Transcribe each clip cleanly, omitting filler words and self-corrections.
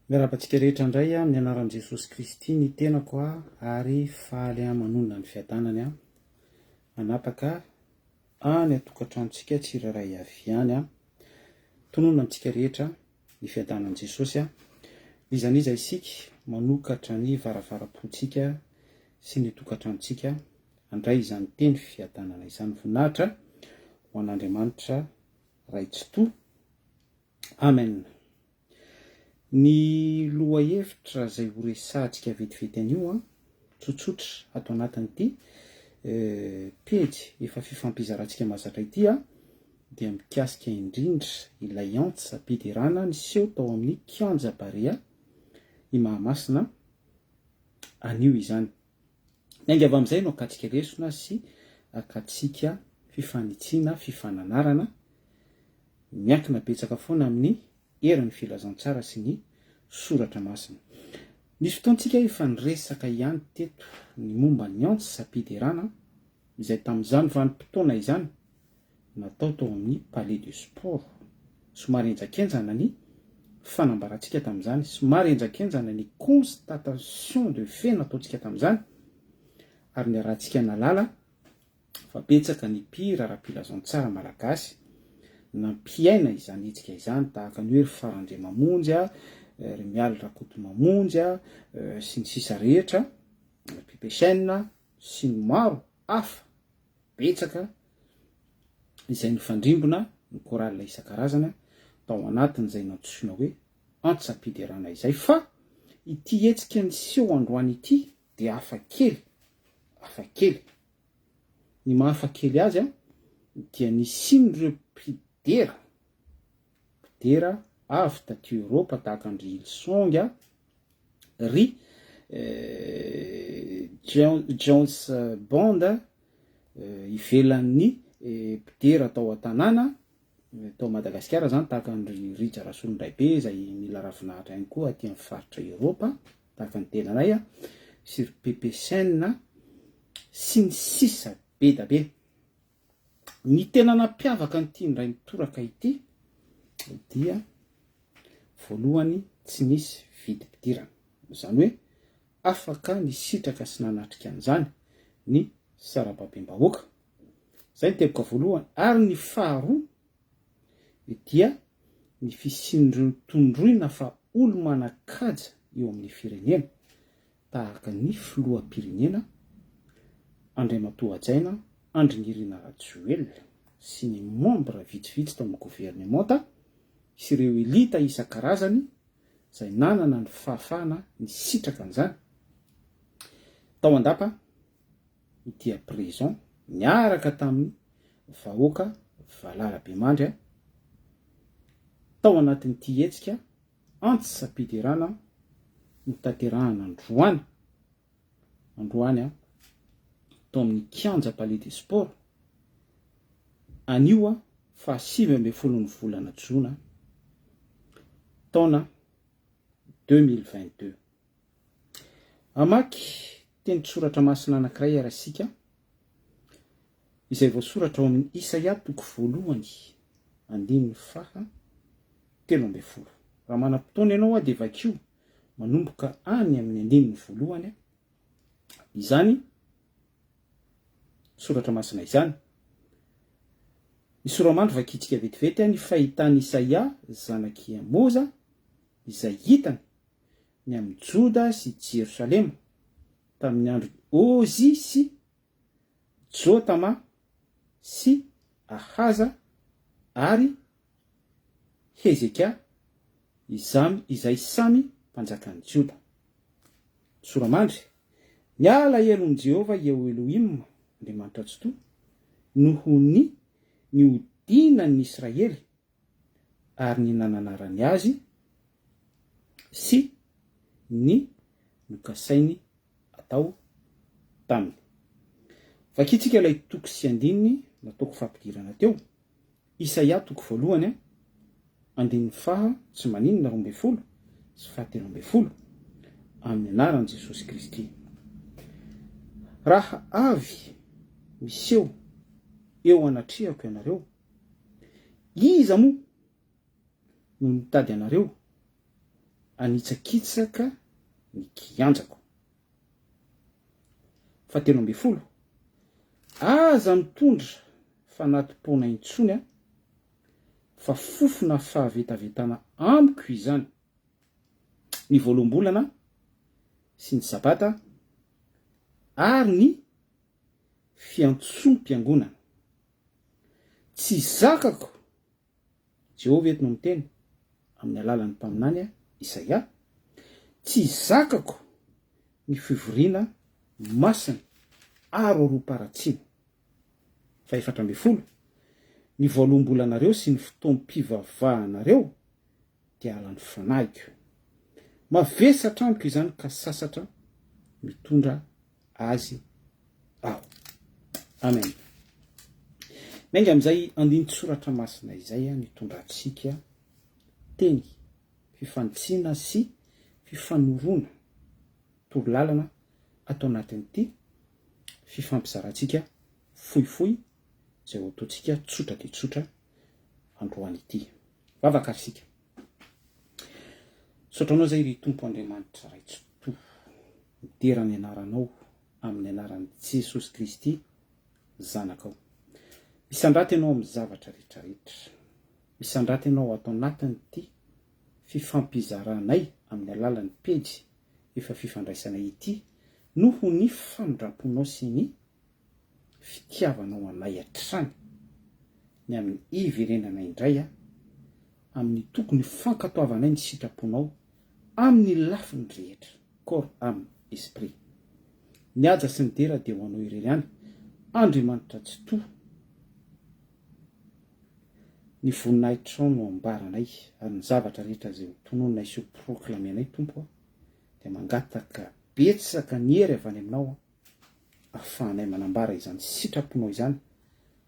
Miarahaba antsika rehetra indray amin'ny anaran'i Jesosy Kristy ny tenako ary faly aho manonona ny fiadanany aho manapaka any an-tokantranontsika tsirairay avy any aho tononina amintsika rehetra ny fiadanan'i Jesosy aho n'iza n'iza isika manokatra ny varavaram-pontsika sy ny tokantranontsika handray izany teny fiadanana izany voninahitra ho an'Andriamanitra Ray Tsitoha Amen. Ny lohahevitra izay ho resahantsika vetivety anio an, tsotsotra ato anatin'ity pejy efa fifampizarantsika mahazatra ity an, dia mikasika indrindra ilay antsam-piderana niseho tao amin'ny kianja Barea i Mahamasina anio izany. Miainga avy amin'izay no akatsika lesona sy akatsika fifanitsiana, fifananarana, miankina betsaka foana amin'ny herin'ny filazantsara sy ny soratra masina. Nisy fotoantsika efa niresaka ihany teto ny momba ny antsam-piderana izay tamin'izany vanim-potoana izany natao tao amin'ny Palais de Sport. Somary henjakenjana ny fanambarantsika tamin'izany, somary henjakenjana ny constatation de fait nataontsika tamin'izany, ary niarahantsika nahalala fa betsaka ny mpihira ara-pilazantsara malagasy nampiaina izany hetsika izany, tahaka ny hoe ry Fara Andriamamonjy, ry Mialy Rakotomamonjy, sy ny sisa rehetra, ry Pipe Chaine, sy ny maro hafa. Betsaka izay nifandrimbona ny chorale isan-karazany tao anatin'izay nantsoina hoe antsam-piderana izay fa ity hetsika niseho androany ity dia hafa kely, hafa kely. Ny maha hafa kely azy dia nisian'ireo mpidera, mpidera avy taty Eoropa tahaka an-dry Hillsong, ry Jones Band ivelan'ny mpidera tao an-tanàna tao Madagasikara zany tahaka an-dry Rija Rasolondraibe izay mila ravinahitra ihany koa aty amin'ny faritra Eoropa tahaka ny tenanay sy ry Pepe Sen sy ny sisa be da be. Ny tena nampiavaka an'ity indray mitoraka ity dia voalohany tsy nisy vidim-pidirana, izany hoe afaka nisitraka sy nanatrika an'izany ny sarababem-bahoaka, izay ny teboka voalohany, ary ny faharoa dia ny fisian'ireo tondroina fa olo-manan-kaja eo amin'ny firenena tahaka ny filoham-pirenena Andriamatoa Hajaina Andry Nirina Rajoelina sy ny membre vitsivitsy tao amin'ny governemanta sy ireo elita isan-karazany izay nanana ny fahafahana nisitraka an'izany tao an-dapa dia présent niaraka tamin'ny vahoaka valalabemandry tao anatin'ity hetsika antsam-piderana notanterahana androany androany tao amin'ny kianja Palais des Sports anio faha 19n'ny volana jona taona 2022. Hamaky tenin-tsoratra masina anankiray ary isika izay voasoratra ao amin'ny Isaia toko voalohany andininy faha 13. Raha manam-potoana ianao dia vakio manomboka any amin'ny andininy voalohany izany soratra masina izany. Ny sora-mandry vakintsika vetivety ny fahitan'i Isaia zanak'i Amoza izay hitany ny amin'i Joda sy Jerosalema tamin'ny andron'i Ozia sy Jotama sy Ahaza ary Hezekia izamy izay samy mpanjakan'i Joda. Sora-mandry, Ny alahelon'i Jehovah eo Elohim, Andriamanitra Tsitoha, noho ny nihodinan'ny Israely ary ny nananarany azy sy ny nokasainy atao taminy. Vakintsika ilay toko sy andininy nataoko fampidirana teo, Isaia toko voalohany andininy faha tsy maninona 12 sy faha 13, amin'ny anaran'i Jesosy Kristy. Raha avy miseho eo anatrehako ianareo, Iza moa no nitady anareo? hanitsakitsaka ny kianjako. Fahatelo ambin'ny folo, Aza mitondra fanati-poana intsony aho, fa fofona fahavetavetana amiko izany. Ny voaloham-bolana sy ny Sabata ary ny fiantsoam-piangonana. Tsy zakako, Jehovah eto no miteny amin'ny alalan'ny mpaminany Isaia, tsy zakako ny fivoriana masina aroaroam-paharatsiana. Fahefatra ambin'ny folo, Ny voaloham-bolanareo sy ny fotoam-pivavahanareo dia halan'ny fanahiko. Mavesatra amiko izany ka sasatra mitondra azy aho. Amen. Miainga amin'izay andinin-tsoratra masina izay nitondra antsika teny fifanitsiana sy fifanoroana torolalana ato anatin'ity fifampizarantsika fohifohy izay ho ataontsika tsotra dia tsotra androany ity. Vavaka ary isika. Misaotra anao izay ry Tompo Andriamanitra Ray Tsitoha. Midera ny anaranao amin'ny anaran'i Jesosy Kristy Zanakao. Misandrata ianao amin'ny zavatra rehetra rehetra. Misandrata ianao ato anatin'ity fifampizaranay amin'ny alalan'ny pejy efa fifandraisanay ity noho ny famindram-ponao sy ny fitiavanao anay hatrany ny amin'ny hiverenana indray amin'ny tokony fankatoavanay ny sitraponao amin'ny lafiny rehetra, corps, âme, esprit. Ny haja sy ny dera dia ho anao irery ihany, Andriamanitra Tsitoha. Ny voninahitrao no ambaranay ary ny zavatra rehetra izay ho tononinay sy ho proclamer-nay Tompo a, dia mangataka betsaka ny hery avy any aminao aho ahafahanay manambara izany sitraponao izany,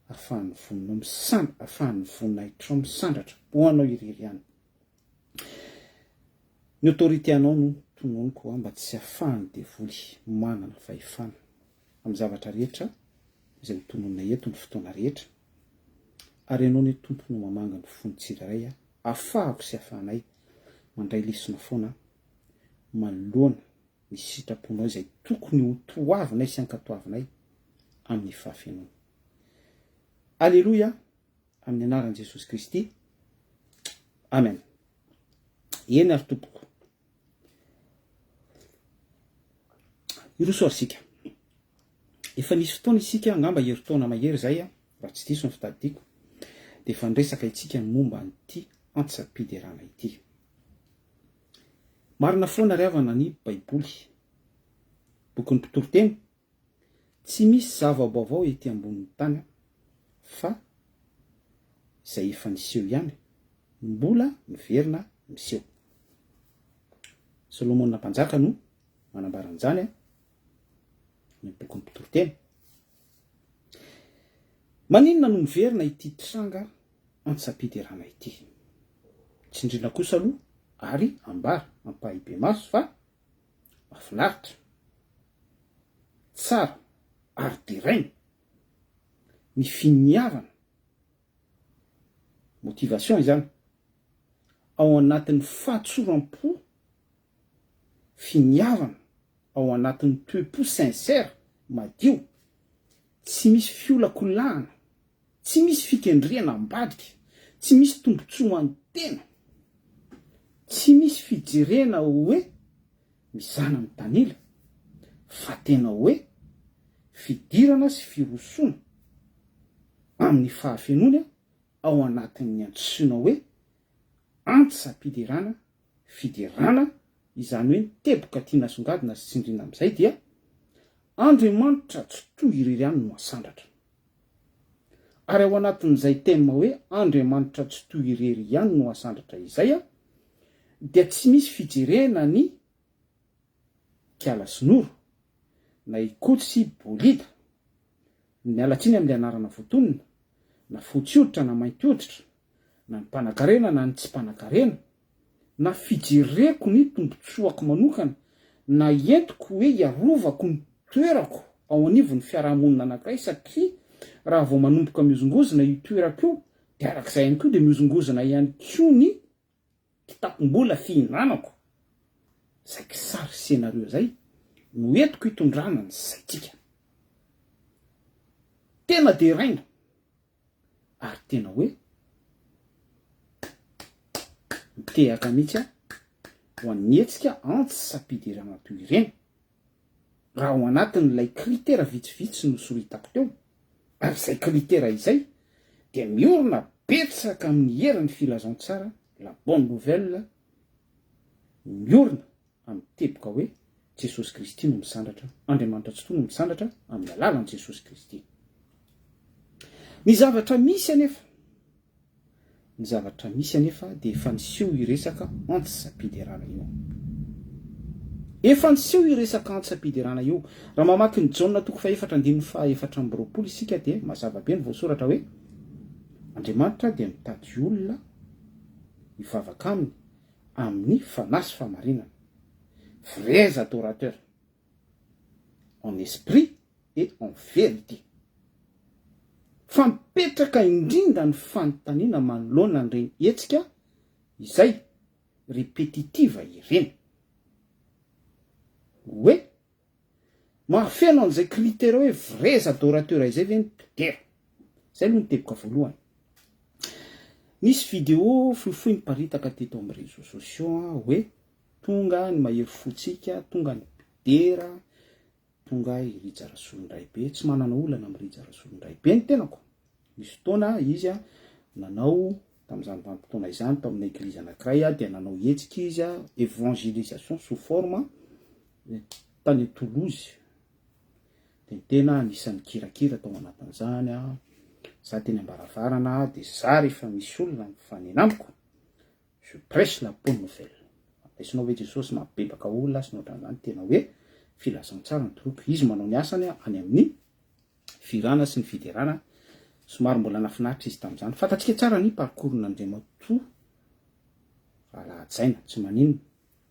ahafahan'ny voninao misan, ahafahan'ny voninahitrao misandratra ho anao irery ihany. Ny autorité anao no tononiko aho mba tsy ahafahan'ny devoly manana fahefana amin'ny zavatra rehetra izay ho tononina eto ny fotoana rehetra, ary ianao anie Tompo no mamangy ny fon'ny tsirairay ahafahako sy ahafahanay mandray lesona foana manoloana ny sitraponao izay tokony ho toavinay sy ankatoavinay amin'ny fahafenoana. Aleloia, amin'ny anaran'i Jesosy Kristy. Amen. Eny ary tompoko. Hiroso ary isika. Efa nisy fotoana isika, angamba herintaona mahery izay, raha tsy diso ny fitadidiako, dia efa niresaka isika ny momba an'ity antsam-piderana ity. Marina foana ry havana ny baiboly. Bokin'ny mpitoriteny, tsy misy zava-baovao ety ambonin'ny tany fa izay efa niseho ihany no mbola miverina miseho. Solomona mpanjaka no manambara an'izany ny bokin'ny mpitoriteny. Maninona no miverina ity tranga antsam-piderana ity. Tsindriana kosa aloha ary ambara ampahibemaso fa mahafinaritra, tsara ary deraina ny finiavana, motivation izany, ao anatin'ny fahatsoram-po, finiavana ao anatin'ny toe-po sincère, madio, tsy misy fiolakolahana Tsy misy fikendrena ambadika, tsy misy tombotsoa ho an'ny tena, tsy misy fijerena hoe mizana mitanila, fa tena hoe fidirana sy firosoana amin'ny fahafenoana ao anatin'ny antsoina hoe antsam-piderana, fiderana, izany hoe ny teboka tiana asongadina sy tsindriana amin'izay dia Andriamanitra Tsitoha irery ihany no asandratra. Ary ao anatin'izay thème hoe Andriamanitra Tsitoha irery ihany no asandratra izay dia tsy misy fijerena ny Kiala sy Noro, na i Koto sy Bolida. Miala tsiny amin'ilay anarana voatonona, na fotsy hoditra na mainty hoditra, na ny mpanakarena na ny tsy mpanakarena, na fijereko ny tombotsoako manokana na entiko hoe hiarovako ny toerako ao anivon'ny fiarahamonina anankiray satria raha vao manomboka mihozongozona io toerako io dia arak'izay ihany koa dia mihozongozona ihany koa ny kitapom-bola fihinanako. Izay kisary scénario izay no entiko hitondrana ny saintsika. Tena deraina ary tena hoe mitehaka mihitsy aho ho an'ny hetsika antsam-piderana toy ireny raha ao anatin'ilay critère vitsivitsy nosoritako teo, ary izay critère izay dia miorina betsaka amin'ny herin'ny filazantsara, la bonne nouvelle, miorina amin'ny teboka hoe Jesosy Kristy no misandratra, Andriamanitra Tsitoha no misandratra amin'ny alalan'i Jesosy Kristy. Ny zavatra misy anefa, ny zavatra misy anefa dia efa niseho io resaka antsam-piderana io. Efa niseho io resaka antsam-piderana io. Raha mamaky ny Jaona toko fahefatra andininy faha-24 isika dia mazava be ny voasoratra hoe Andriamanitra dia mitady olona hivavaka aminy amin'ny fanahy sy fahamarinana, vrais adorateurs, en esprit et en vérité. Fa mipetraka indrindra ny fanontaniana manoloana an'ireny hetsika izay répétitive ireny. Hoe Mahafeno an'izay critère hoe vrais adorateurs izay ve ny mpidera? Izay aloha ny teboka voalohany. Nisy vidéo fohifohy niparitaka teto amin'ny réseaux sociaux hoe tonga ny mahery fontsika, tonga ny mpidera, tonga i Rija Rasolondraibe. Tsy manana olana amin'i Rija Rasolondraibe ny tenako. Nisy fotoana izy nanao tamin'izany vanim-potoana izany tao amin'ny eglizy anankiray dia nanao hetsika izy évangélisation sous forme tany Toulouse dia ny tena anisan'ny kirakira tao anatin'izany aho, za teny am-baravarana dia za rehefa misy olona mifanena amiko, je prêche la bonne nouvelle, raisinao ve Jesosy mampibebaka olona sy ny ohatran'izany, tena hoe filazantsara no toriko, izy manao ny asany any amin'ny fihirana sy ny fiderana, somary mbola nahafinaritra izy tamin'izany, fantatsika tsara ny parcours-n'Andriamatoa Rahalahajaina, tsy maninona.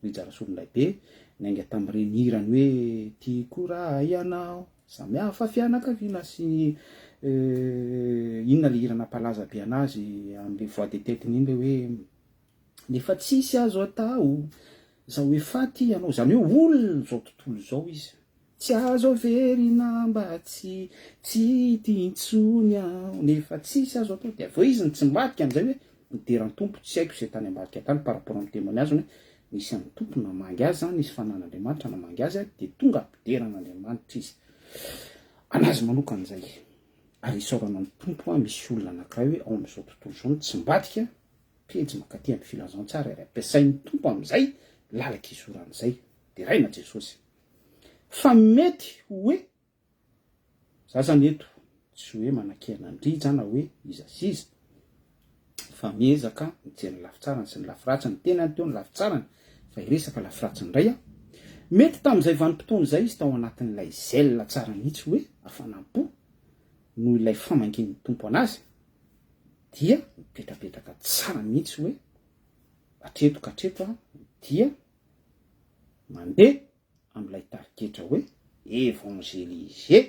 Rija Rasolondraibe, niainga tamin'ireny hirany hoe Tiako raha ianao, samy hafa fianakaviana sy inona ilay hira nampalaza be anazy amin'ilay voix de tête-ny iny ilay hoe Nefa tsisy azo atao, zaho efa tia anao, izany hoe olona izao tontolo izao izy. Tsy azo averina mba tsy tsy tia intsony aho nefa tsisy azo atao dia avy eo izy nitsimbadika amin'izay hoe nidera ny Tompo tsy haiko izay tany ambadika tany par rapport amin'ny demony azony hoe nisy an'ny Tompo namangy azy zany nisy fanan'Andriamanitra namangy azy dia tonga mpidera an'Andriamanitra izy anazy manokana izay ary isaorana ny Tompo a misy olona anankiray hoe ao amin'izao tontolo izao nitsimbadika pejy mankaty amin'ny filazantsara ary ampiasain'ny Tompo amin'izay lalan-kizorana izay deraina Jesosy. Fa mety ho hoe, za zany eto tsy hoe manakiana an-dRija na hoe iza sy iza, fa miezaka mijery ny lafitsarany sy ny lafiratsiny, tenany teo ny lafitsarany, fa hiresaka lafiratsiny indray aho. Mety tamin'izay vanim-potoana izay izy tao anatin'ilay zèle tsara mihitsy hoe hafanam-po noho ilay famangian'ny Tompo anazy, dia mipetrapetraka tsara mihitsy hoe hatreto ka hatreto aho dia mandeha amin'ilay tarigetra hoe évangéliser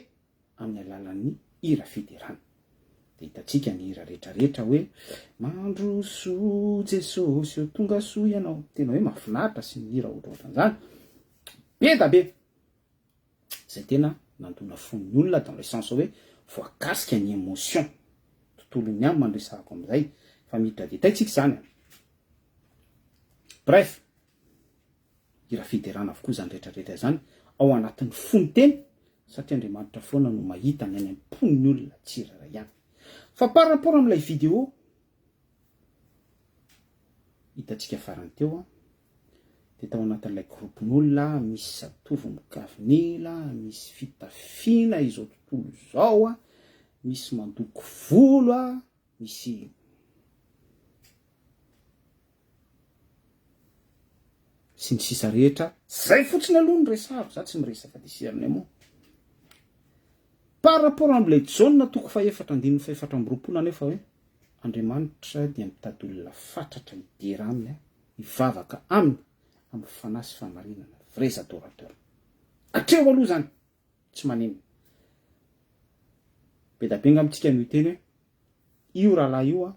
amin'ny alalan'ny hira fiderana. Dia hitantsika ny hira rehetrarehetra hoe Mandrosoa Jesosy ô, tonga soa ianao. Tena hoe mahafinaritra sy ny hira ohatrohatran'izany. Be da be. Izay tena nandona fon'ny olona dans le sens hoe voakasika ny émotion. Tontolon'ny âme no resahako amin'izay. Fa miditra détail tsika izany. Bref. Hira fiderana avokoa izany rehetra rehetra izany ao anatin'ny fony teny satria Andriamanitra foana no mahita ny any am-pon'ny olona tsirairay avy. Fa par rapport amin'ilay vidéo hitantsika farany teo dia tao anatin'ilay groupe-n'olona misy zatovo mikavin'ila, misy fitafiana izao tontolo izao, misy mandoko volo, misy sy ny sisa rehetra, zay fotsiny aloha no resahako, za tsy miresaka discernement. Par rapport am'ilay Jaona toko fahefatra andininy fahefatra amby roapolo anefa hoe Andriamanitra dia mitady olona fatratra hidera aminy, hivavaka aminy amin'ny fanahy sy fahamarinana, vrais adorateurs. Hatreo aloha zany, tsy maninona. Be da be angamba tsika no hiteny hoe io rahalahy io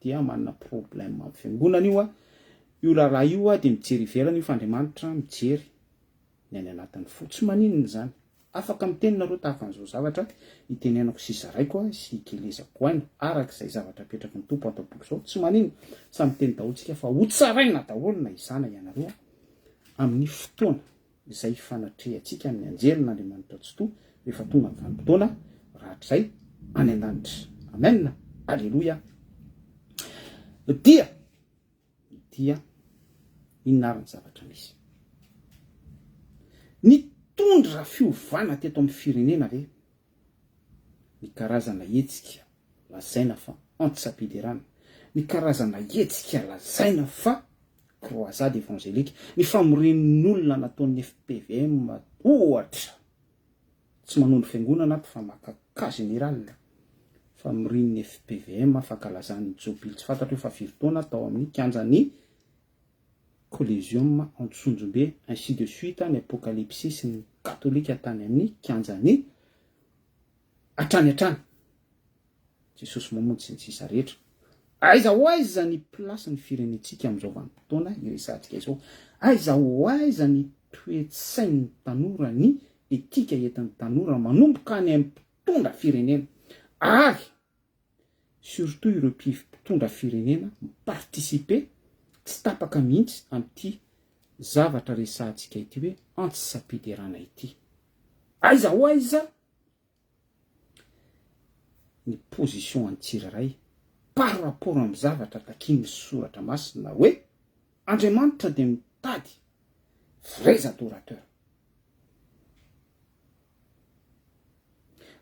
dia manana problème amin'ny fiangonana io. Io raharaha io dia mijery ivelany io fa Andriamanitra mijery ny any anatin'ny fo. Tsy maninona izany. Afaka miteny nareo tahaka an'izao zavatra itenenako sy zaraiko sy ikelezako aina araka izay zavatra apetraky ny Tompo ato am-poko izao. Tsy maninona. Samy miteny daholo tsika fa hotsaraina daholo na izana ianareo amin'ny fotoana izay hifanatrehantsika amin'ny anjelin'Andriamanitra Tsitoha rehefa tonga ny vanim-potoana rahatrizay any an-danitra. Amen. Aleloia. Dia dia inona ary ny zavatra misy? Nitondra fiovana teto amin'ny firenena ve ny karazana hetsika lazaina fa antsam-piderana, ny karazana hetsika lazaina fa croisade évangélique, ny famorian'olona nataon'ny fpvm ohatra? Tsy manondro fiangonana ato fa maka cas général, famorian'ny fpvm fankalazany ny jobily tsy fantatro hoe fa firy taona tao amin'ny kianjan'ny Coliseum Antsonjombe ainsi de suite ny apokalypsy sy ny katolika tany amin'ny kianjan'ny hatrany hatrany. Jesosy mamonjy sy ny sisa rehetra. Aiza ho aiza ny place ny firenentsika amin'izao vanim-potoana iresahantsika izao? Aiza ho aiza ny toe-tsain'ny tanora, ny etika entin'ny tanora manomboka any amin'ny mpitondra firenena ary surtout ireo mpitondra firenena mi-participer tsy tapaka mihitsy amin'ity zavatra resahantsika ity hoe antsam-piderana ity. Aiza ho aiza ny position an'ny tsirairay par rapport amin'ny zavatra takian'ny soratra masina hoe Andriamanitra dia mitady vrais adorateurs.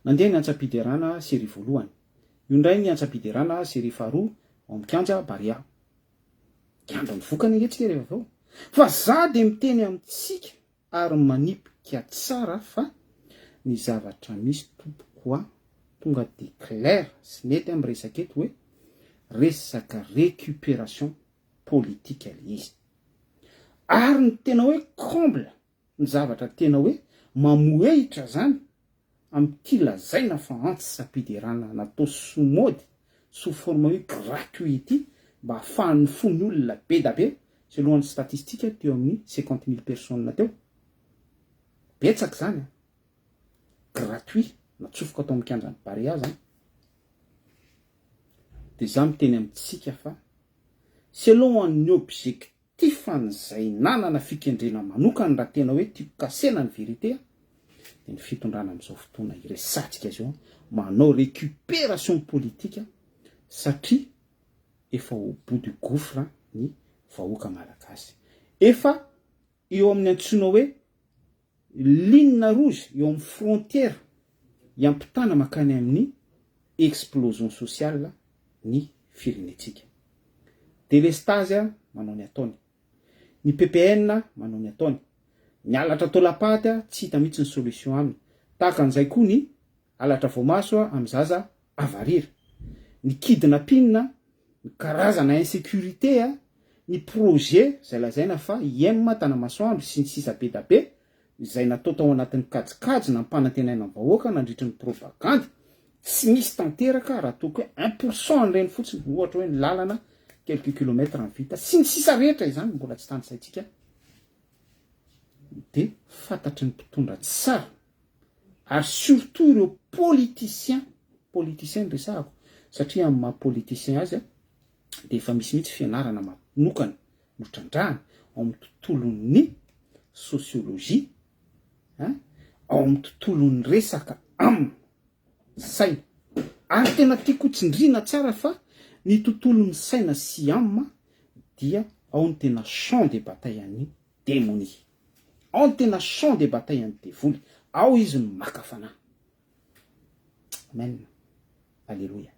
Nandeha ny antsam-piderana série voalohany. Io indray ny antsam-piderana série faharoa ao amin'ny kianja Barea. Hiandry ny vokany ange tsika rehefa avy eo. Fa za dia miteny amintsika Ary manipika tsara fa ny zavatra misy tompoko a, tonga de clair sy nety a miresaka eto hoe resaka récupération politique le izy. Ary ny tena hoe comble, ny zavatra tena hoe mamohehitra zany amin'ity lazaina fa antsam-piderana natao sous mode, sous forme hoe gratuit ity mba ahafahan'ny fon'ny olona be da be, selon ny statistique teo amin'ny 50 000 personnes teo, betsaka izany an, gratuit, natsofoka tao amin'ny kianjan'ny Barea zany, dia za miteny amintsika fa selon ny objectif Tifan'izay nanana fikendrena manokana raha tena hoe tiako kasena ny vérité a, dia ny fitondrana amin'izao fotoana iresatsika izao manao récupération politique satria efa au bout du gouffre ny vahoaka malagasy. Efa eo amin'ny antsoina hoe ligne rouge, eo amin'ny frontière hiampitana mankany amin'ny explosion sociale ny firenentsika. Delestazy manao ny ataony. Ny ppn manao ny ataony. Ny halatra taolam-paty tsy hita mihitsy ny solution aminy. Tahaka an'izay koa ny halatra voamaso amin'ny zaza avarira. Ny kidnapping, ny karazana insécurité, ny projet izay lazaina fa iem Tanamasoandro sy ny sisa be da be izay natao tao anatin'ny kajikajy nampanantenaina ny vahoaka nandritry ny propagandy tsy misy tanteraka raha toa ka hoe 1% an'ireny fotsiny ohatra hoe ny lalana quelques kilomètres ny vita sy ny sisa rehetra izany mbola tsy tanisaintsika dia fantatry ny mpitondra tsara ary surtout ireo politicien politicien no resahako satria amin'ny maha politicien azy dia efa misy mihitsy fianarana manokana notrandrahana ao amin'ny tontolon'ny sociologie an, ao amin'ny tontolon'ny resaka am saina. Ary tena tiako ho tsindriana tsara fa ny tontolon'ny saina sy am dia ao ny tena champ de bataille an'ny demonia. Ao ny tena champ de bataille an'ny devoly. Ao izy no maka fanahy. Amen. Aleloia.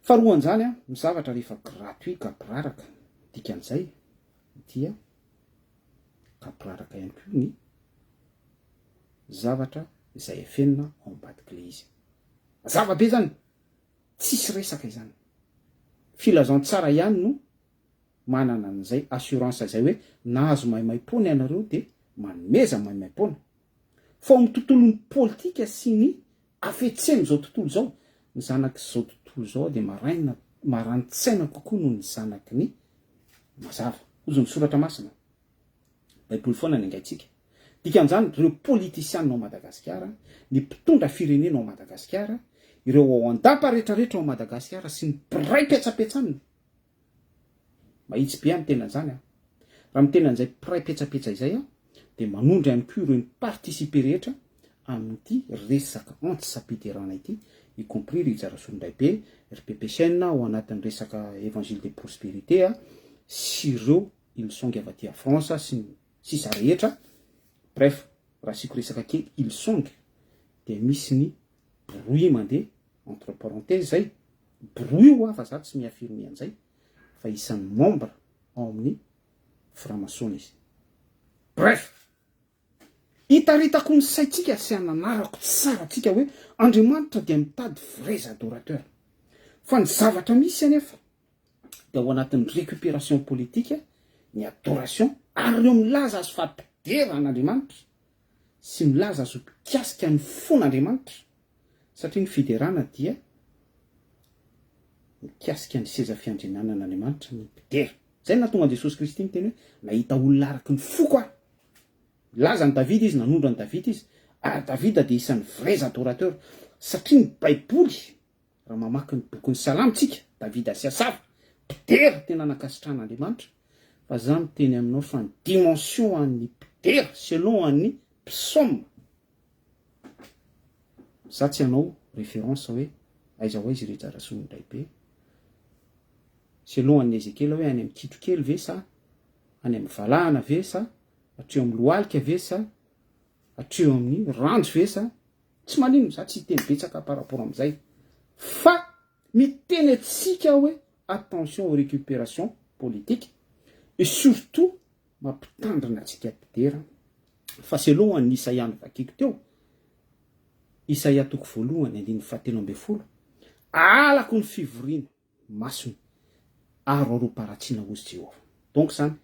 Faharoan'izany an, ny zavatra rehefa gratuit gaboraraka, dikan'izay dia gaboraraka ihany koa ny zavatra izay afenina ao ambadik'ilay izy. Mazava be izany, tsisy resaka izany. Filazantsara ihany no manana an'izay assurance izay hoe nahazo maimaimpoana ianareo dia manomeza maimaimpoana. Fa ao amin'ny tontolon'ny politika sy ny Hafetsen'izao tontolo izao, ny zanak'izao tontolo izao dia maraina, marani-tsaina kokoa noho ny zanaky ny. Mazava. Hozy ny soratra masina. Baiboly foana ny angaintsika. Dikan'izany, ireo politisianina ao Madagasikara, ny mpitondra firenena ao Madagasikara, ireo ao an-dapa rehetrarehetra ao Madagasikara sy ny mpiray petsapetsa aminy, mahitsy be aho miteny an'izany an! Raha miteny an'izay mpiray petsapetsa izay aho, dia manondro ihany koa ireo ni-participer rehetra amin'ity resaka antsy-piderana ity, y compris Rija Rasolondraibe, ry Pepe Chaine ao anatin'ny resaka Evangile de Prospérité sy ireo Hillsong avy aty France sy ny sisa rehetra, bref raha asiako resaka kely Hillsong dia misy ny bruit mandeha entre parenthèses zay, bruit hoa fa za tsy mi-affirmer an'izay fa isan'ny membre ao amin'ny franc-maçon izy. Bref! Hitaritako ny saintsika sy hananarako tsara antsika hoe Andriamanitra dia mitady vrais adorateurs. Fa ny zavatra misy anefa dia ao anatin'ny récupération politique ny adoration ary ireo milaza azy fa mpidera an'Andriamanitra sy milaza azy ho mpikasika ny fon'Andriamanitra satria ny fiderana dia mikasika ny seza fiandriananan'Andriamanitra ny mpidera. Izay no nahatonga an'i Jesosy Kristy niteny hoe nahita olona araka ny foko aho. Nilaza an'i Davida izy, nanondro an'i Davida izy, ary Davida dia isan'ny vrais adorateurs satria ny Baiboly Raha mamaky ny bokin'ny Salamo tsika, Davida sy Asafa, mpidera tena nankasitrahan'Andriamanitra, fa za miteny aminao fa ny dimension an'ny mpidera selon an'ny psaume, za tsy hanao référence hoe aiza ho aiza i Rija Rasolondraibe, selon an'ny Ezekiela hoe any amin'ny kitro kely ve sa any amin'ny valahana ve sa hatreo amin'ny lohalika ve sa hatreo amin'ny ranjo ve sa Tsy maninona, za tsy hiteny betsaka par rapport amizay fa miteny antsika aho hoe attention aux récupérations politiques et surtout mampitandrina antsika mpidera fa selon an'i Isaia novakiko teo, Isaia toko voalohany andininy fahatelo ambin'ny folo, alako ny fivoriana masony ary aorom-paharatsiana hozy Jehovah. Donc zany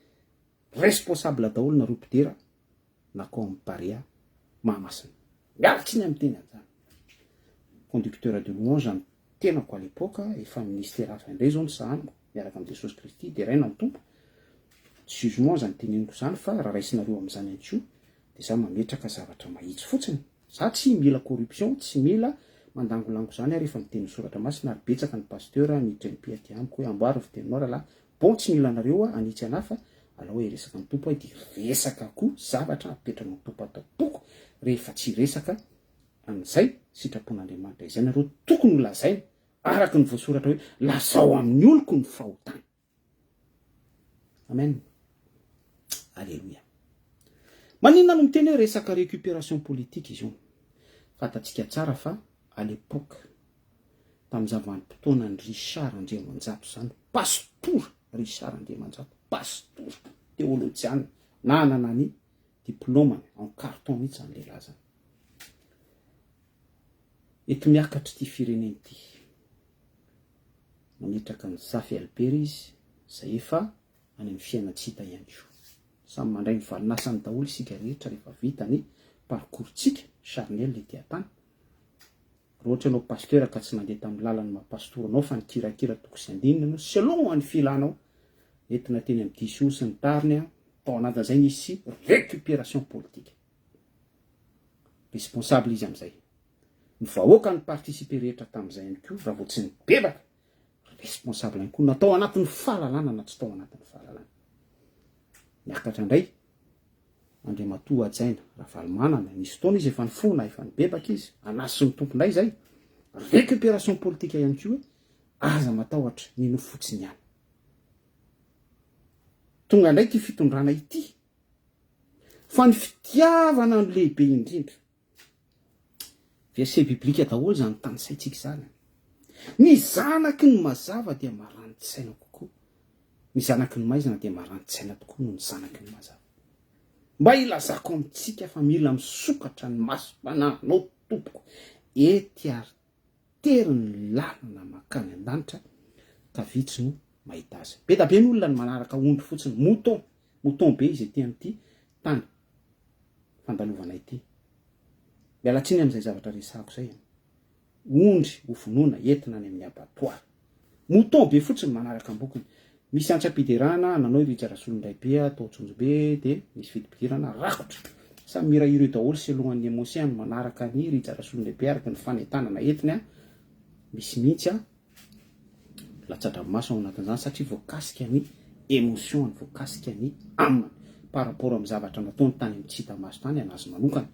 responsable daholo nareo mpidera na koa amin'ny Barea Mahamasina. Miala tsiny amin'ny teny an'izany. Conducteur de louange ny tenako à l'époque, efa ministère hafa indray zao ny sahaniko miaraka amin'i Jesosy Kristy, deraina ny Tompo. Tsy jugement zany teneniko zany fa raha raisinareo amin'izany ihany koa dia za mametraka zavatra mahitsy fotsiny. Za tsy mila corruption, tsy mila mandangolango zany aho rehefa miteny ny soratra masina ary betsaka ny pasteur miditra MP aty amiko hoe amboary ny fiteninao rahalahy, bon tsy mila anareo aho hanitsy anah fa alao hiresaka ny Tompo aho dia hiresaka koa zavatra apetrany ny Tompo ato am-poko rehefa tsy hiresaka an'izay sitrapon'Andriamanitra izay nareo tokony ho lazaina araka ny voasoratra hoe lazao amin'ny oloko ny fahotany. Amen. Alléluia. Maninona no miteny hoe resaka récupération politique izy io? Fantatsika tsara fa à l'époque tamin'izany vanim-potoanan'i Richard Andriamanjato izany, pastora Richard Andriamanjato, pastora teolojiana, nanana ny diplômany en carton mihitsy izany lehilahy izany. Eto miakatra ity firenena ity. Nametraka an'i Zafy Albert izy, izay efa any amin'ny fiainan-tsy hita ihany koa. Samy mandray ny valin'asany daholo isika rehetra rehefa vita ny parcours-tsika charnel ety an-tany. Raha ohatra ianao pasteur ka tsy nandeha tamin'ny lalan'ny maha pastora anao fa nikirakira toko sy andininy ianao selon ny filanao, nentina teny amin'ny DCO sy ny tariny, tao anatin'izay nisy récupération politique. Responsable izy amin'izay. Ny vahoaka ni participer rehetra tamin'izay ihany koa raha vao tsy nibebaka, responsable ihany koa na tao anatin'ny fahalalana na tsy tao anatin'ny fahalalana. Niakatra indray Andriamatoa Hajaina Ravalomanana, nisy fotoana izy efa nifona, efa nibebaka izy, anasin'ny Tompo indray izay. Récupération politique ihany koa hoe aza matahotra, mino fotsiny ihany. Tonga indray ity fitondrana ity fa ny fitiavana no lehibe indrindra. Verset biblique daholo izany tanisaintsika izany. Ny zanaky ny mazava dia marani-tsaina kokoa. Ny zanaky ny maizina dia marani-tsaina tokoa noho ny zanaky ny mazava. Mba ilazako amintsika fa mila misokatra ny masom-panahinao tompoko ety ary tery ny lalana mankany an-danitra ka vitsy no mahita azy. Be da be ny olona no manaraka ondry fotsiny, mouton, mouton be izy ety amin'ity tany fandalovana ity. Miala tsiny amin'izay zavatra resahako izay an. Ondry ho vonoina entina any amin'ny abattoir. Mouton be fotsiny manaraka ambokony. Misy antsam-piderana nanao i Rija Rasolondraibe tao Antsonjombe dia nisy fidipidirana rakotra. Samy mihirahira eo daholo selon an'i Emose no manaraka an'i Rija Rasolondraibe araka ny fanentanana entiny a. Misy mihitsy a latsa-dranomaso ao anatin'izany satria voakasika ny emotion-ny, voakasika ny âme-ny par rapport amin'ny zavatra nataony tany amin'ny tsy hita maso tany an'azy manokana.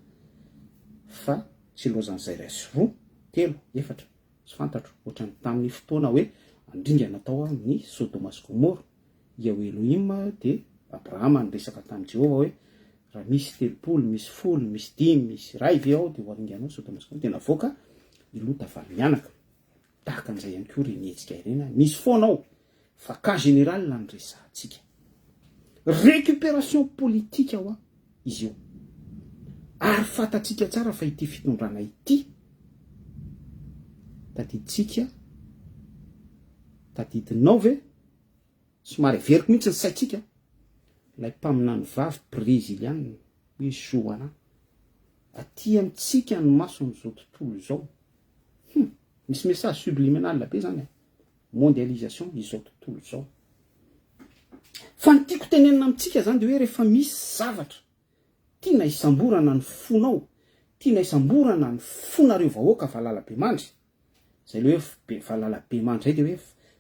Fa tsy ilaozan'izay iray sy roa, telo, efatra. Tsy fantatro, ohatran'ny tamin'ny fotoana hoe handringana tao amin'ny Sodoma sy Gomora, Yahweh Elohim dia Abrahama niresaka tamin'i Jehovah hoe raha misy 30, misy 10, misy dimy, misy iray ve ao dia ho aringanao Sodoma sy Gomora, dia navoaka i Lota valo mianaka. Tahaka an'izay ihany koa ireny hetsika ireny, misy foana ao, fa cas général no resahantsika. Récupération politique hoa izy io. Ary fantatsika tsara fa ity fitondrana ity, tadidintsika, tadidinao ve? Somary averiko mihitsy ny saintsika, ilay mpaminany vavy breziliana hoe Joana, aty amintsika ny mason'izao tontolo izao. Hum, misy message subliminal be zany e. Mondialisation izao tontolo izao. Fa ny tiako tenenina amintsika zany de hoe rehefa misy zavatra tiana hisamborana ny fonao, tiana hisamborana ny fonareo vahoaka valalabemandry, zay le hoe be valalabemandry zay de hoe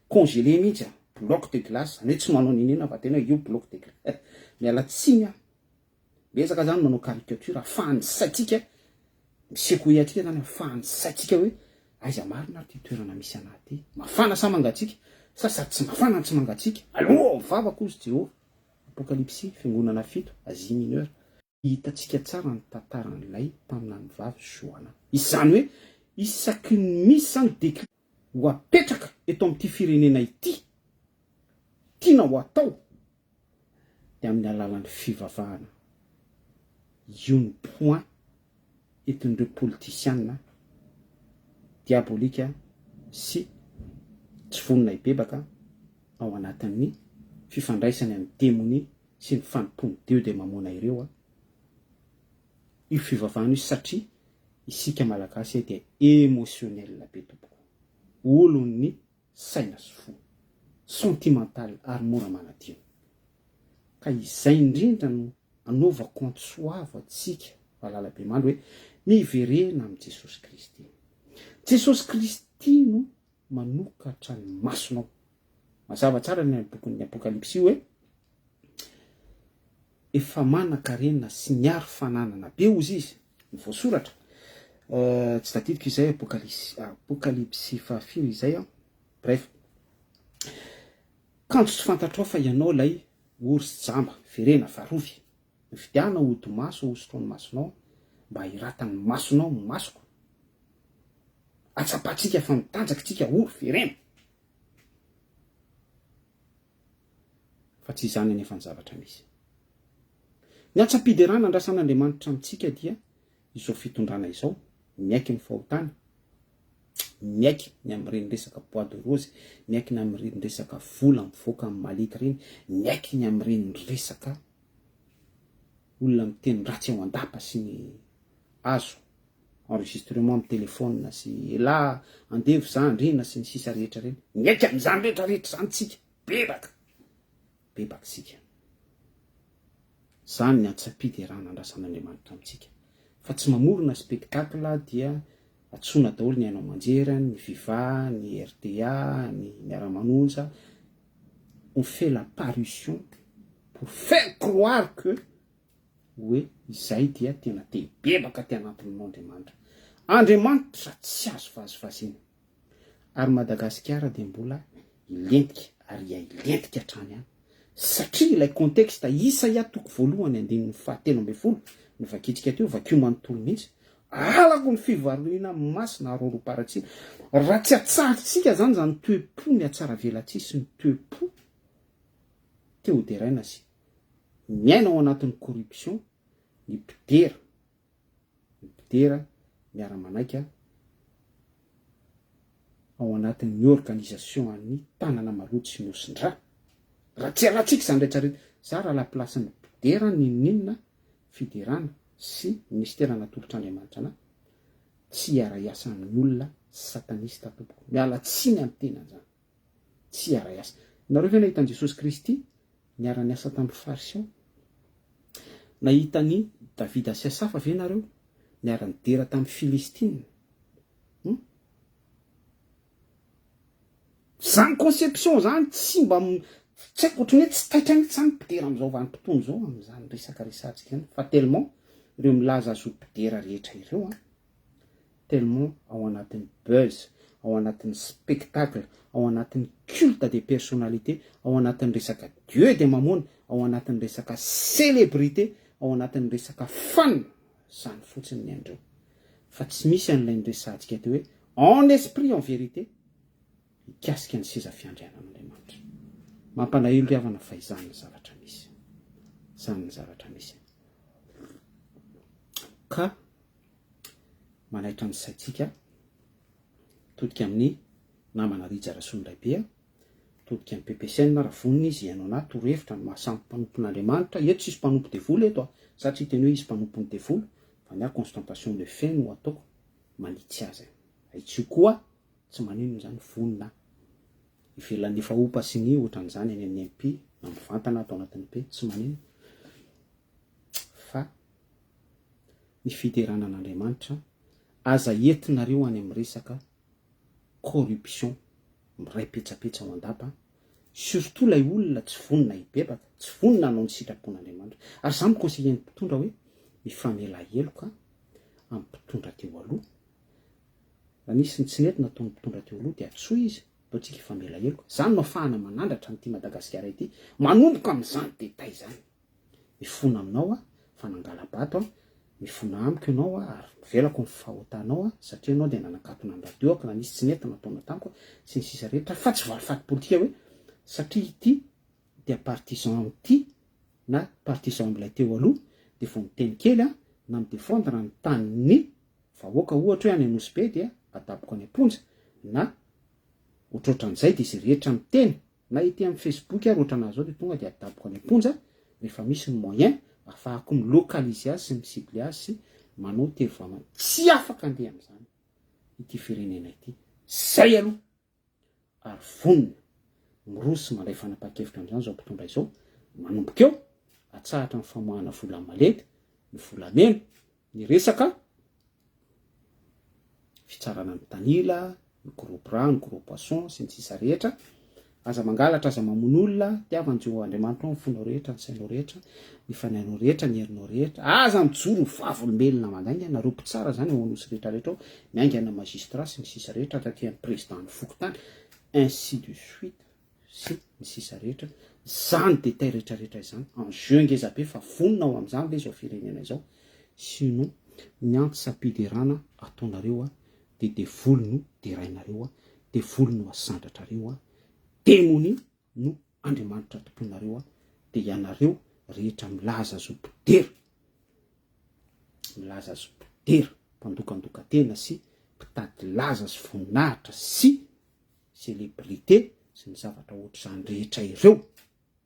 congelé mihitsy a, bloc de glace, zany hoe tsy manao n'inon'inona fa tena hoe io bloc de glace. Miala tsiny aho. Miezaka zany manao caricature afahan'ny saintsika mi-secouer antsika zany afahan'ny saintsika hoe aiza marina ary ty toerana misy anah ty, mafana sa mangatsiaka sa sady tsy mafana no tsy mangatsiaka, aloha mivavaka ozy Jehovah, Apokalypsy, fiangonana fito, Asie Mineure. Hitantsika tsara ny tantaran'ilay mpaminany vavy Joana. Izany hoe isaky ny misy zany déclic ho apetraka eto amin'ity firenena ity, tiana ho atao, dia amin'ny alalan'ny fivavahana. Io no point entin'ireo politisiana diabolika sy tsy vonona hibebaka ao anatin'ny fifandraisany amin'ny demonia sy ny fanompoany Dieu de Mamona ireo io fivavahana io satria isika Malagasy dia émotionnel be tompoko. Olon'ny saina sy fo, sentimental ary mora manadino. Ka izay indrindra no anaovako antso avo antsika valalabemandry hoe miverena amin'i Jesosy Kristy. Jesosy Kristy no manokatra ny masonao. Mazava tsara ny any bokin'ny Apokalypsy hoe efa manan-karena sy niaro fananana be hozy izy, ny voasoratra, tsy tadidiko izay Apokalypsy fahafiry izay an, bref, kanjo tsy fantatrao fa ianao ilay ory sy jamba, verena, varovy, mividiana hodi-maso hosotro ny masonao mba hiratan'ny masonao ny masoko, atsapantsika fa mitanjaka tsika ory, verena. Fa tsy izany anefa ny zavatra misy. Ny antsam-piderana andrasan'Andriamanitra amintsika dia izao fitondrana izao, miaiky ny fahotany, miaiky ny amin'ireny resaka bois de rose, miaiky ny amin'ireny resaka vola mivoaka amin'ny malety ireny, miaiky ny amin'ireny resaka olona miteny ratsy ao an-dapa sy ny azo enregistrement amin'ny téléphone sy elah andevo za andriana sy ny sisa rehetra ireny. Miaiky amin'izany rehetra rehetra izany tsika. Bebaka! Bebaka isika. Izany ny antsam-piderana andrasan'Andriamanitra amintsika. Fa tsy mamorona spectacle dia antsoina daholo ny haino aman-jery, ny viva, ny rta, ny miara-manonja. On fait la parution pour faire croire que hoe izay dia tena te hibebaka te hanantona anao Andriamanitra. Andriamanitra tsy azo vazivaziana. Ary Madagasikara dia mbola hilentika ary hiha-hilentika hatrany any. Satria ilay contexte Isaia toko voalohany andininy faha 13 novakintsika teo, vakio manontolo mihitsy, halako ny fivaroina masina aroaroam-paratsiana. Raha tsy atsarintsika izany izany toe-po mihatsaravelatsihy sy ny toe-po te ho deraina sy miaina ao anatin'ny corruption ny mpidera, ny mpidera miara-manaika ao anatin'ny organisation an'ny tanana maloto sy mihosin-drà. Raha tsy iarahantsika izany rehetra rehetra, za raha la place-n'ny mpidera n'inon'inona fiderana sy ministera natolotr'Andriamanitra anah, tsy hiara-hiasa amin'olona satanista tompoko. Miala tsiny amin'ny tenany zany. Tsy hiara-hiasa. Nareo ve nahita an'i Jesosy Kristy niara-niasa tamin'ny Fariseo? Nahita an'i Davida sy Asafa ve nareo niara-nidera tamin'ny Filistina? Hum? Zany conception zany tsy mba tsy haiko ohatran'ny hoe tsy taitra mihitsy zany mpidera amin'izao vanim-potoana izao amin'izany resaka resahantsika izany fa tellement ireo milaza azy ho mpidera rehetra ireo an, tellement ao anatin'ny buzz, ao anatin'ny spectacle, ao anatin'ny culte des personnalités, ao anatin'ny resaka Dieu de Mamona, ao anatin'ny resaka célébrité, ao anatin'ny resaka fan, zany fotsiny ny an'ireo fa tsy misy an'ilay niresahantsika teo hoe en esprit en vérité mikasika ny seza fiandrianan'Andriamanitra. Mampalahelo ry havana fa izany ny zavatra misy. Izany ny zavatra misy. Ka manaitra ny saintsika mitodika amin'ny namana Rija Rasolondraibe mitodika amin'ny PPCN raha vonona izy hihaino anah torohevitra ny maha samy mpanompon'Andriamanitra eto tsisy mpanompo devoly eto a za tsy hiteny hoe izy mpanompon'ny devoly fa ny ahy constantation de fait no ataoko manitsy azy ahitsio koa tsy maninona izany vonona ivelan'ny efa opa sy ny ohatran'izany any amin'ny MP na mivantana ato anatin'ny P tsy maninona fa ny fiderana an'Andriamanitra aza entinareo any amin'ny resaka corruption miray petsapetsa ao an-dapa surtout ilay olona tsy vonona hibebaka, tsy vonona hanao ny sitrapon'Andriamanitra. Ary za mi-conseiller ny mpitondra hoe mifamela heloka amin'ny mpitondra teo aloha. Raha nisy ny tsy nety nataon'ny mpitondra teo aloha dia antsoy izy, ataontsika hifamela heloka. Izany no afahana manandratra an'ity Madagasikara ity manomboka amin'izany détail izany. Mifona aminao aho fa nangala-bato aho, mifona amiko ianao aho ary novelako ny fahotanao aho satria ianao dia nanakatona ny radio-ako raha nisy tsy nety nataonao tamiko sy ny sisa rehetra fa tsy valifaty politika hoe satria ity dia partisan amin'ity na partisan amin'ilay teo aloha dia vao miteny kely aho na mi-defendre ny tanin'ny vahoaka ohatra hoe any Anosibe dia adaboka any am-ponja na ohatrohatran'izay dia izay rehetra miteny Na ety amin'ny facebook ary ohatranà zao dia tonga dia adaboka any am-ponja rehefa misy ny moyen ahafahako mi-localiser azy sy mi-cibler azy sy manao tery vava Tsy afaka andeha amin'izany ity firenena ity. Zay aloha! Ary vonona miroso sy mandray fanapahan-kevitra amin'izany izao mpitondra izao manomboka eo, atsahatra ny famoahana vola malety, ny volamena, ny resaka fitsarana mitanila, ny gros bras, ny gros poisson sy ny sisa rehetra, aza mangalatra, aza mamono olona, tiava an'i Jehovah Andriamanitrao ny fonao rehetra, ny sainao rehetra, ny fanahinao rehetra, ny herinao rehetra, aza mijoro ho vavolombelona mandainga, nareo mpitsara zany ao Anosy rehetra rehetra ao, miainga any magistrat sy ny sisa rehetra, hatraty amin'ny président ny fokontany, ainsi de suite. sy ny sisa rehetra, zany détail rehetra rehetra izany, en jeu ngeza be fa vonona ho amin'izany ve izao firenena izao, sinon ny antsam-piderana ataonareo a, de devoly no derainareo a, devoly no asandratrareo a, demonia no Andriamanitra tompoinareo a, de ianareo rehetra milaza azy ho mpidera, milaza azy ho mpidera, mpandokandoka tena sy mpitady laza sy voninahitra sy celebrité sy ny zavatra ohatr'izany rehetra ireo,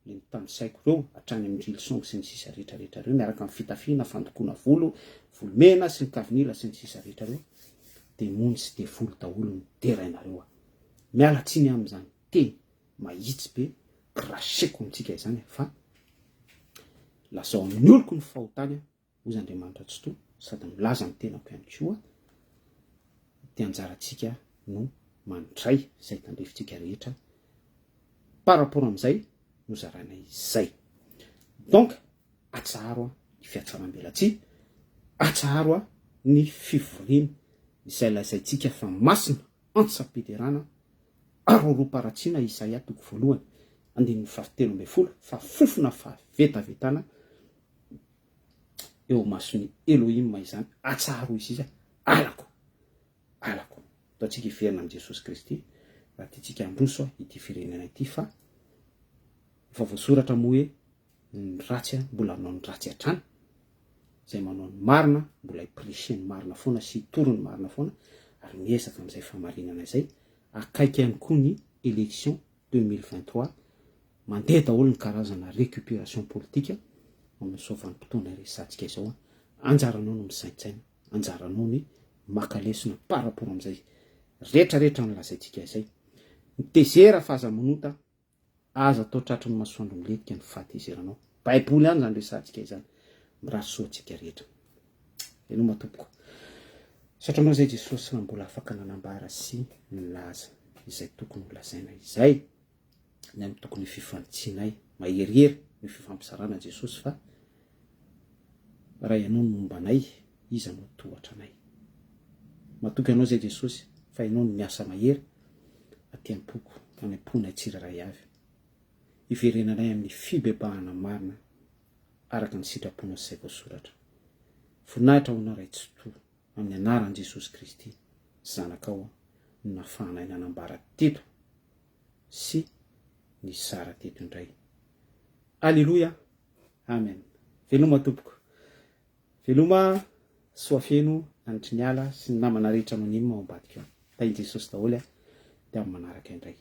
le notanisaiko ireo, hatrany amin'ny Hillsong sy ny sisa rehetra rehetra ireo, miaraka amin'ny fitafiana, fandokoana volo, volomena sy ny kavinila sy ny sisa rehetra ireo, demony sy devoly daholo no derainareo a! Miala tsiny amin'izany teny mahitsy be cracheko amintsika izany fa lazao amin'ny oloko ny fahotany a! Hoy Andriamanitra Tsitoha, sady milaza ny tenako ihany koa, dia anjarantsika no mandray izay tandrifintsika rehetra par rapport amin'izay nozaraina izay. Donc, atsaharo ny fihatsaram-belatsihy, atsaharo ny fivoriana izay lazaintsika fa masina, antsam-piderana, aroaroam-paharatsiana, Isaia toko voalohany, andininy fahatelo ambin'ny folo, fa fofona fahavetavetana, eo imason'i Elohim izany, atsaharo izy izy, alako, alako. Ataontsika hiverina amin'i Jesosy Kristy raha tiantsika handroso ity firenena ity fa efa voasoratra moa hoe ny ratsy mbola hanao ny ratsy hatrany, izay manao ny marina mbola hi-precher ny marina foana sy hitory ny marina foana ary miezaka amin'izay fahamarinana izay, akaiky ihany koa ny élection 2023, mandeha daholo ny karazana récupération politique amin'izao vanim-potoana resahantsika izao an, anjaranao no misaintsaina, anjaranao ny maka lesona par rapport amin'izay retraretra nolazaintsika izay. Mitezera fa aza manota. Aza atao tratry ny masoandro milentika ny fahatezeranao. Baiboly ihany izany resahantsika izany. Mirary soa antsika rehetra. Veloma tompoko. Misaotra anao izay Jesosy raha mbola afaka nanambara sy nilaza izay tokony ho lazaina izay. Ny amin'ny tokony fifanitsianay. Maherihery ny fifampizarana Jesosy fa raha ianao no momba anay, iza no tohatra anay. Matoky anao izay Jesosy fa ianao no miasa mahery aty am-poko, any am-ponay tsirairay avy. Hiverenanay amin'ny fibebahana marina araka ny sitraponao sy izay voasoratra. Voninahitra ho Anao Ray Tsitoha, amin'ny anaran'i Jesosy Kristy Zanakao no nafahanay nanambara teto sy nizara teto indray. Aleloia! Amen. Veloma tompoko. Veloma Soafeno, Anitriniala sy ny namana rehetra anonyme ao ambadika ao. Tahin'i Jesosy daholo a. Dia amin'ny manaraka indray.